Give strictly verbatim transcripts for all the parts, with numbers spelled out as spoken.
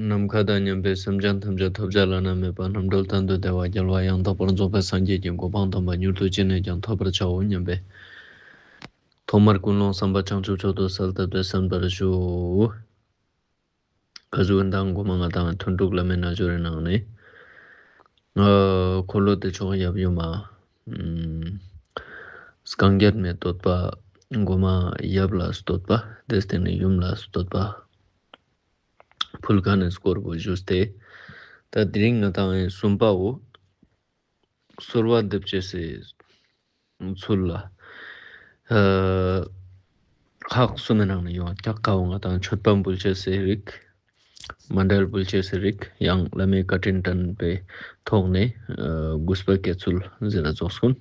ནམ་མཁའ་དང་མཉམ་པའི་སེམས་ཅན་ཐམས་ཅད་ཐོབ་བྱ་བླ་ན་མེད་པ་རྣམ་གྲོལ་གཏན་དུ་བདེ་བ་རྒྱལ་བ་ཡང་དག་པར་རྫོགས་པའི་སངས་རྒྱས་ཀྱི་གོ་འཕང་དམ་པ་མྱུར་དུ་ཅི་ནས་ཀྱང་ཐོབ་པར་བྱའོ་སྙམ་པའི་ཐོག་མར་ཀུན་སློང་བསམ་པ་བྱང་ཆུབ་མཆོག་ཏུ་གསལ་བཏབ་སྟེ་གསན་པར་ཞུ། ཀ་ཟུག་མདང་གོ་མ་ང་དང་ཐུན་དྲུག་བླ་མའི་རྣལ་འབྱོར་རི་ནང་ནས། ཨ་འཁོར་ལོ་བདེ་མཆོག་ཡབ་ཡུམ་མ། ཨམ་རྐང་བརྒྱད་མའི་བསྟོད་པ། གོ་མ་ཡབ་ལ་བསྟོད་པ། དེའི་སྟེང་ནས་ཡུམ་ལ་བསྟོད་པ། ཕུལ་མཁན་ནི་སྐོར་བོ་ཞུས་ཏེ། ད་དེ་རིང་ང་དང་གསུམ་པའོ། གསོལ་བ་འདེབས་ཅེས་སི་ཚུལ་ལ། ཨ་ཁག་གསུམ་མི་ནང་ནས་ཡོང་། ཁག་ཀ་བོ་ང་དང་མཆོད་པ་འབུལ་ཅེས་སི་རིགས། མཎྜལ་འབུལ་ཅེས་སི་རིགས། ཡང་བླ་མའི་བཀའ་དྲིན་དྲན་པའི་ཐོག་ནས་ཨ་གུས་པ་སྐྱེ་ཚུལ་ཟེར་ར་རྫོགས་སོང་།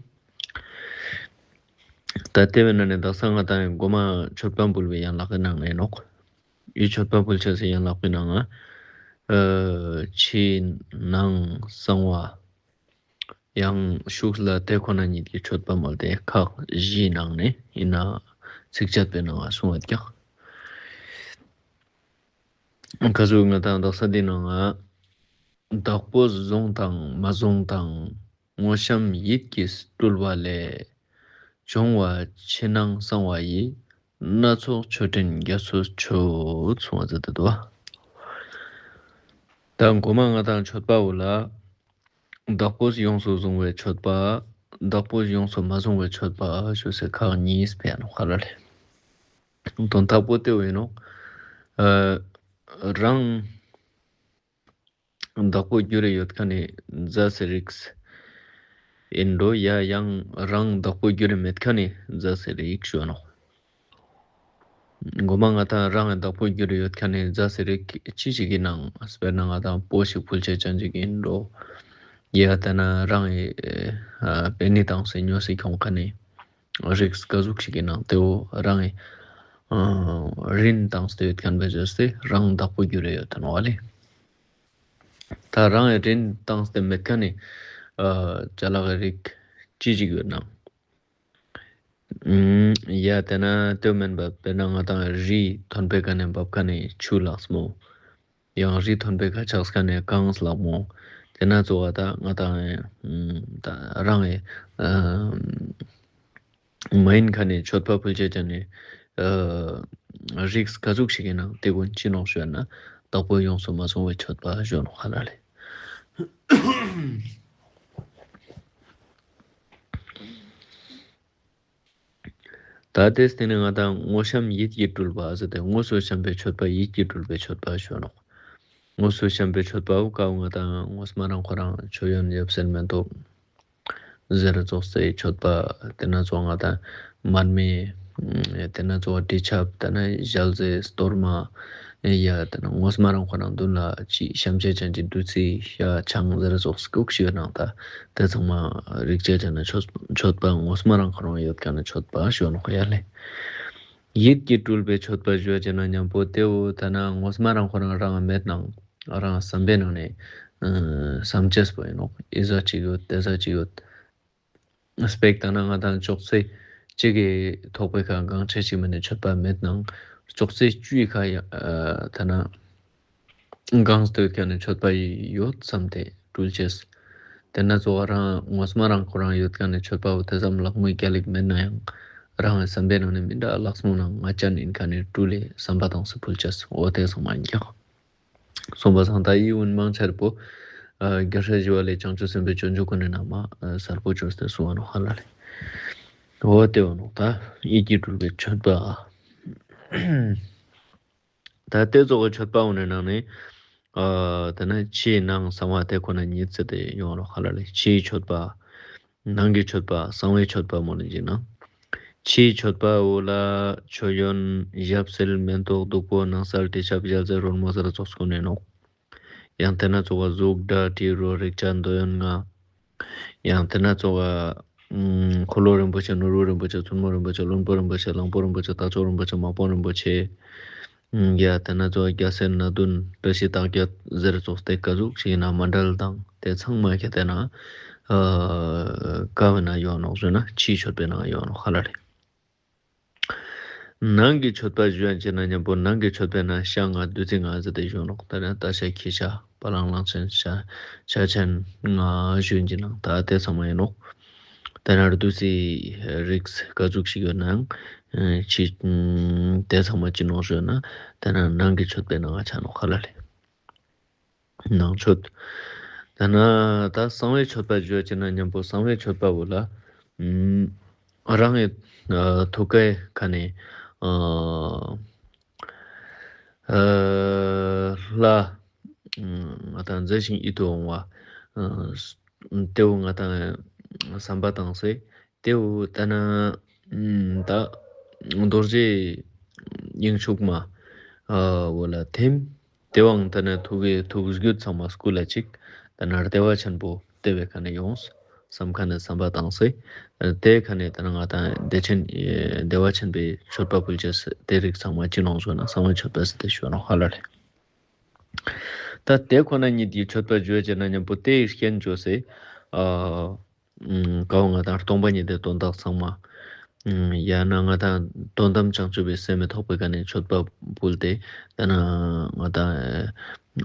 ད་དེ་བོའི་ནང་ནས་དག་ས་ང་དང་གོ་མ་མཆོད་པ་འབུལ་བའི་ཡན་ལག་གི་ནང་ནས་ནོག། འི་མཆོད་པ་འབུལ་ཅེས་སི་ཡན་ལག་པོའི་ནང་ང་ཨ་ཕྱི་ནང་གསང་བ། ཡང་ཤུགས་ལ་དེ་ཁོ་ན་ཉིད་ཀྱི་མཆོད་པ་མོལ་ཏེ་ཁག་བཞིའི་ནང་ནས་ཡིན་ན་ཚིགས་བཅད་པའི་ནང་ང་གསུངས་པ་ཀྱག། ཀ་ཟུག་ང་དང་དག་ས་འདི་ནང་ང་བདག་པོས་བཟུང་དང་མ་བཟུང་དང་། དངོས་བཤམས་ཡིད་ཀྱིས་སྤྲུལ་པ་ལས། བྱུང་བ་ཕྱི་ནང་གསང་བ་ཡི། སྣ་ཚོགས་མཆོད་སྤྲིན་རྒྱ་མཚོས་མཆོད། གསུངས་པ་ཟེར་ཏེ་འདུག། ད་གོ་མ་ང་དང་མཆོད་པ་བོ་ལ། བདག་པོས་ཡོངས་སུ་བཟུང་བའི་མཆོད་པ། བདག་པོས་ཡོངས་སུ་མ་བཟུང་བའི་མཆོད་པ་ཞུ་སའི་ཁག་གཉིས་ཕེ་ཡ་ནོག་ཧ་ལ་ལེ། དོན་དག་པོ་དེ་བོ་ཡིན་ནོག། ཨ་རང་བདག་པོ་གྱུར་ཡོད་མཁན་ནི་རྫས་སི་རིགས་ཡིན་འགྲོ། ཡ་ཡང་རང་བདག་པོ་གྱུར་མེད་མཁན་ནི་རྫས་སི་རིགས་ཞུ་ནོག། གོ་མ་ང་དང་རང་བདག་པོ་གྱུར་ཡོད་མཁན་ནི་རྫས་སི་རིགས་ཅི་ཞིག་ཡིན་ནང་། དཔེར་ན་ང་དང་སྤོས་ཤིག་ཕུལ་ཅེས་ཅན་ཅིག་ཡིན་འགྲོ། ཡ་དེ་ན་རང་གི་ཨ་པེ་ནེ་བཏང་སྟེ་ཉོས་སེ་ཁྱོང་མཁན་ནི་རིགས་ཀ་ཟུག་ཞིག་ཡིན་ནང་དེ་བོ་རང་གི་ཨ་རིན་བཏང་སྟེ་ཡོད་མཁན་བོ་ཞུས་ཏེ་རང་བདག་པོ་གྱུར་ཡོད་དེ་ནོག་ལེ། ད་རང་གི་རིན་བཏང་སྟེ་མེད་མཁན་ནི་ཨ་ཅ་ལག་གི་རིགས་ཅི་ཞིག་ཡོད་ནང་། ཨམ་ཡ་དེ་ན་དེ་མན་པ་དཔེར་ན་ང་དང་རི་མཐོན་པོའི་ཀ་ནས་འབབ་མཁན་ནི་ཆུ་ལགས་མོ། ཡང་རི་མཐོན་པོའི་ཁ་ཆགས་མཁན་ནི་གངས་ལགས་མོ། དེ་ན་ཙོགས་པ་ད་ང་དང་ཨམ་ད་རང་གི་ཨ་མ་ཡིན་མཁན་ནི་མཆོད་པ་ཕུལ་ཅེས་ཅན་ནི་ཨ་རིགས་ཀ་ཟུག་ཞིག་ཡིན་ནང་དེ་ཀུན་ཅི་ནོག་ཞུ་ན་བདག་པོས་ཡོངས་སུ་མ་བཟུང་བའི་མཆོད་པ་ཞུ་ནོག་ཧ་ལ་ལེ། ད་དེའི་སྟེང་ནས་ང་དང་དངོས་བཤམས་ཡིད་ཀྱིས་སྤྲུལ་པ་ཟེར་ཏེ་དངོས་སུ་བཤམས་པའི་མཆོད་པ་ཡིད་ཀྱིས་སྤྲུལ་པའི་མཆོད་པ་ཞུ་ནོག། དངོས་སུ་བཤམས་པའི་མཆོད་པ་བོ་ཀ་བོ་ང་དང་དངོས་མ་རང་ཁོ་རང་མཆོད་ཡོན་ཡབ་སེལ་མེ་ཏོག་ཟེར་ར་ཙོགས་སི་མཆོད་པ། དེ་ན་ཙོགས་ང་དང་མར་མེ། དེ་ན་ཙོགས་དྲི་ཆབ། དེ་ན་ཞལ་ཟས་གཏོར་མ། ཡ་དེ་ན་དངོས་མ་རང་ཁོ་རང་མདུན་ལ་ཅི་བཤམས་ཅེས་ཅན་གྱི་བདུད་རྩི་ཡ་ཆང་ཟེར་ར་ཙོགས་སི་ཀུག་ཤིག་ཡོད་ནང་ད་དེ་ཚང་མ་རིག་ཅེས་ཅན་ན་མཆོད་མཆོད་པ་དངོས་མ་རང་ཁོ་རང་ཡོད་མཁན་ནི་མཆོད་པ་ཞུ་ནོག་ཡ་ལེ། ཡིད་ཀྱིས་སྤྲུལ་པའི་མཆོད་པ་ཞུ་བ་ཅན་ན་མཉམ་པོ་དེ་བོ་ད་ན་དངོས་མ་རང་ཁོ་རང་རང་མེད་ནང་རང་བསམ་པའི་ནང་ནས་ཨ་བསམ་ཅེས་པོ་ཡིན་ནོག། འི་ཟ་ཅིག་ཡོད་དེ་ཟ་ཅིག་ཡོད། སྤེ་ར་ད་ན་ང་དང་ཅོག་ཙེ་གཅིག་གི་ཐོག་པའི་ཁ་གང་ཆེ་ཞིག་མ་ནས་མཆོད་པ་མེད་ནང་ཅོག་ཙེ་བཅུའི་ཁ་ཡ་ཨ་ད་ན་གང་སྟོད་ཁ་ནས་མཆོད་པ་ཡོད་བསམ་སྟེ་སྤྲུལ་ཅེས། དེ་ན་ཙོགས་རང་དངོས་མ་རང་ཁོ་རང་ཡོད་མཁན་ནི་མཆོད་པ་བོ་དེ་ཙམ་ལག་མོའི་རྒྱལ་ལ་མེད་ན་ཡང་རང་གི་བསམ་པའི་ནང་ནས་མི་འདྲ་ལགས་མོ་ནང་ང་ཅན་ཡིན་མཁན་ནི་སྤྲུལ་ལེ་བསམ་པ་བཏང་སྟེ་ཕུལ་ཅེས། འོ་དེ་ཚང་མ་ཡིན་ཀྱག། སོང་པ་སང་ད་འི་ཀུན་མང་ཆེ་བོ་ཨ་རྒྱལ་སྲས་ཞི་བ་ལྷས་བྱང་ཆུབ་སེམས་དཔའི་སྤྱོད་འཇུག་ཀུན་ནི་ནང་མ་ཨ་གསལ་པོ་བཅོས་ཏེ་གསུངས་པ་ནོག་ཧ་ལ་ལེ། འོ་དེ་བོ་ནོག། ད་ཡིད་ཀྱིས་སྤྲུལ་པའི་མཆོད་པ། ད་དེ་ཙོགས་པའི་མཆོད་པ་འོ་ནི་ནང་ནས་ཨ་དེ་ན་ཕྱི་ནང་གསང་བ་དེ་ཁོ་ན་ཉིད་ཟེར་ཏེ་ཡོང་ནོག་ཧ་ལ་ལེ། ཕྱིའི་མཆོད་པ། ནང་གི་མཆོད་པ། གསང་བའི་མཆོད་པ་མོ་ནི་ཅིག་ནང་། ཕྱིའི་མཆོད་པ་བོ་ལ་མཆོད་ཡོན་ཞབས་བསིལ་མེ་ཏོག་བདུག་སྤོས་སྣང་གསལ་དྲི་ཆབ་ཞལ་ཟས་རོལ་མོ་ཟེར་ཙོགས་ཀུན་ནི་ནོག། ཡང་དེ་ན་ཙོགས་པ་གཟུགས་སྒྲ་དྲི་རོ་རེག་བྱ་འདོད་ཡོན་ལྔ། ཡང་དེ་ན་ཙོགས་པ་ཨ་འཁོར་ལོ་རིན་པོ་ཆེ། ནོར་བུ་རིན་པོ་ཆེ། བཙུན་མོ་རིན་པོ་ཆེ། བློན་པོ་རིན་པོ་ཆེ། གླང་པོ་རིན་པོ་ཆེ། རྟ་མཆོག་རིན་པོ་ཆེ། དམག་དཔོན་རིན་པོ་ཆེ། ཡ་དེ་ན་ཙོགས་རྒྱལ་སྲས་སྣ་བདུན། བཀྲ་ཤིས་རྟགས་བརྒྱད་ཟེར་ཙོགས་དེ་ཀ་ཟུག་ཞིག་ཡིན་ན་མཎྜལ་དང་དེ་ཚང་མ་ཁྱེར་ཏེ་ན་ཨ་ཀ་བོའི་ནང་ཡོང་ནོག་ཟེར་ན་ཕྱིའི་མཆོད་པའི་ནང་ཡོང་ནོག་ཧ་ལ་ལེ། ནང་གི་མཆོད་པ་ཞུ་ཡ་ཅེ་ན་ཉམ་པོ་ནང་གི་མཆོད་པའི་ནང་ཤ་ལྔ་བདུད་རྩི་ལྔ་ཟེར་ཏེ་ཞུ་ནོག། ད་ནི་ད་ཤ་ཁྱི་ཤ་བ་ལང་གླང་ཆེན་ཤ་ཆེན་ལྔ་ཞུ་ཡིན་ཅེ་ན་ད་དེ་ཚང་མ་ཡིན་ནོག། ད་ནི་བདུད་རྩི་རིགས་ག་ཟུག་ཞིག་ཡོད་ནའང་ཅི་དེ་ཚང་མ་ཅི་ནོག་ཞུ་ན་ད་ནི་ནང་གི་མཆོད་པའི་ནང་ང་ཆ་ནོག་ཧ་ལ་ལེ། ནང་མཆོད། ད་ནི་ད་གསང་བའི་མཆོད་པ་ཞུ་ཡ་ཅེ་ན་ཉམ་པོ་གསང་བའི་མཆོད་པ་བོ་ལ་ཨ་རང་ངི་ཨ་ཐུགས་ཀའི་ཁ་ནས་ཨ་ཨ་ལྷ་ང་དང་མཛེས་ཤིང་ཡིད་དུ་འོང་བ་ཨ་ཏེ་བོ་ང་དང་བསམ་པ་བཏང་སྟེ་ཏེ་བོ་ད་ནི་ཨ་ད་རྡོ་རྗེ་དབྱིངས་ཕྱུག་མ་ཨ་བོ་ལ་ཐིམ། ཏེ་བོའང་ད་ནི་ཐུགས་ཀྱི་ཐུགས་རྒྱུད་ཚང་མ་སྐུ་ལ་གཅིག། ད་ནི་བདེ་བ་ཆེན་པོ་ཏེ་བོའི་ཁ་ནས་ཡོངས་བསམ་ཁ་ནས་བསམ་པ་བཏང་སྟེ་ཏེ་ཁ་ནས་ད་ནི་ང་དང་བདེ་ཆེན་བདེ་བ་ཆེན་པོའི་མཆོད་པ་ཕུལ་ཅེས་ཏེ་རིགས་ཚང་མ་ཅི་ནོག་ཞུ་ན་གསང་བའི་མཆོད་པ་ཟེར་ཏེ་ཞུ་ནོག་ཧ་ལ་ལེ། ད་ཏེ་ཁོ་ན་ཉིད་ཀྱི་མཆོད་པ་ཞུ་ཡ་ཅེ་ན་ཉམ་པོ་ཏེའི་རྐྱེན་བཅོས་སེ་ཨ་ཀ་བོ་ང་དང་སྟོང་པ་ཉིད་དེ་དོན་དག་ཚང་མ་ཡང་ན་ང་དང་དོན་དམ་བྱང་ཆུབ་པའི་སེམས་མི་ཐོགས་པའི་ཀ་ནས་མཆོད་པ་ཕུལ་ཏེ་ད་ནི་ང་དང་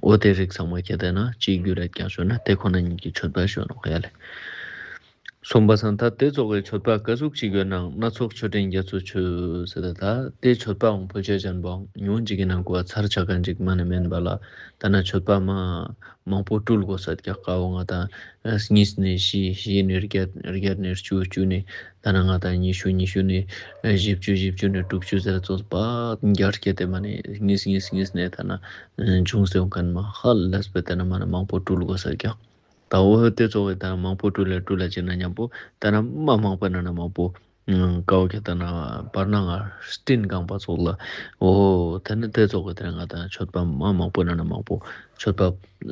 འོ་ཏེ་རིགས་ཚང་མ་ཁྱེད་དེ་ན་ཅི་གྱུར་རེད་ཀྱང་ཞུ་ན་ཏེ་ཁོ་ན་ཉིད་ཀྱི་མཆོད་པ་ཞུ་ནོག་ཡ་ལེ། གསུངས་པ་སང་ད་ཏེ་ཙོགས་ཀྱི་མཆོད་པ་ག་ཟུག་ཅིག་ཡོད་ནའང་སྣ་ཚོགས་མཆོད་སྤྲིན་རྒྱ་མཚོ་མཆོད་ཟེར་ཏེ་ད་ཏེ་མཆོད་པའང་ཕུལ་ཅེས་ཅན་པོའང་ཉུང་ཅིག་གི་ནང་གོ་ཚར་ཆ་མཁན་ཅིག་མ་ནེ་མེན་པ་ལ་ད་ནི་མཆོད་པ་མ་མང་པོ་སྤྲུལ་དགོས་ས་ཀྱག་ཀ་བོ་ང་དང་གཉིས་ནས་བཞི་བཞི་ནས་བརྒྱད་བརྒྱད་ནས་བཅུ་བཅུ་ནས་ད་ནི་ང་དང་ཉི་ཤུ་ཉི་ཤུ་ནས་བཞི་བཅུ་བཞི་བཅུ་ནས་དྲུག་ཅུ་ཟེར་ཙོགས་པ་བརྒྱ་སྐྱེད་དེ་མ་ནེ་གཉིས་གཉིས་གཉིས་ནས་ད་ནི་འབྱུང་སྟེ་ཡོང་མཁན་མ་ཧ་ལས་པའི་ད་ནི་མ་ནེ་མང་པོ་སྤྲུལ་དགོས་ས་ཀྱག། ད་འོ་ཏེ་ཙོགས་སི་ད་མང་པོ་སྤྲུལ་ལེ་སྤྲུལ་ལེ་ཅེ་ན་ཉམ་པོ་ད་ནི་མ་མང་པོའི་ནང་ནས་མང་པོ་ཀ་བོ་ཁྱེད་ད་ནི་བར་སྣང་ང་སྤྲིན་གང་པ་ཙོགས་ལ་འོ་ད་ནི་ཏེ་ཙོགས་སི་ད་ནི་ང་དང་མཆོད་པ་མ་མང་པོའི་ནང་ནས་མང་པོ་མཆོད་པ་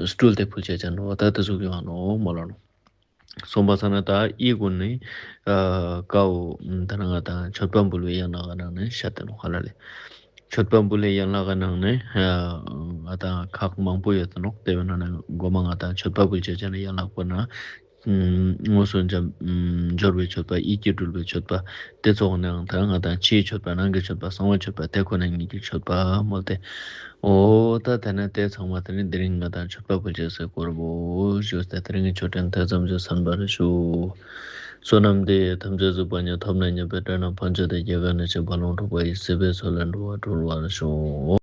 སྤྲུལ་ཏེ་ཕུལ་ཅེས་ཅན་འོ་ད་ཏེ་ཙོགས་ཡོང་ནོག་མ་ལ་ནོག། གསུངས་པ་སང་ན་ད་འི་གུན་ནི་ཀ་བོ་ད་ནི་ང་དང་མཆོད་པ་འབུལ་བའི་ཡན་ལག་གི་ནང་ནས་བཤད་དེ་ནོག་ཧ་ལ་ལེ། མཆོད་པ་འབུལ་བའི་ཡན་ལག་གི་ནང་ནས་ང་དང་ཁག་མང་པོ་ཡོད་དེ་ནོག། ཏེ་བོའི་ནང་ནས་གོ་མ་ང་དང་མཆོད་པ་འབུལ་ཅེས་ཅན་ཡན་ལག་པོ་ན་དངོས་སུ་འབྱོར་བའི་མཆོད་པ་ཡིད་ཀྱིས་སྤྲུལ་བའི་མཆོད་པ་ཏེ་ཙོགས་ནའང་ད་ང་དང་ཕྱིའི་མཆོད་པ་ནང་གི་མཆོད་པ་གསང་བའི་མཆོད་པ་ཏེ་ཁོ་ན་ཉིད་ཀྱི་མཆོད་པ་མོལ་ཏེ། འོ་ད་ད་ནི་ཏེ་ཚང་མ་ད་ནི་དེ་རིང་ང་དང་མཆོད་པ་ཕུལ་ཅེས་སི་སྐོར་བོ་ཞུས་ཏེ་དེ་རིང་གི་ཆོས་འབྲེལ་ཏེ་ཙམ་ཞིག་གསན་པར་ཞུ། བསོད་ནམས་འདི་ཡིས་ཐམས་ཅད་གཟིགས་པ་ཉིད། ཐོབ་ནས་ཉེས་པའི་དགྲ་རྣམས་ཕམ་བྱས་ཏེ། སྐྱེ་རྒ་ན་འཆིའི་རྦ་ཀློང་འཁྲུགས་པ་ཡི། སྲིད་པའི་མཚོ་ལས་འགྲོ་བ་སྒྲོལ་བར་ཤོག།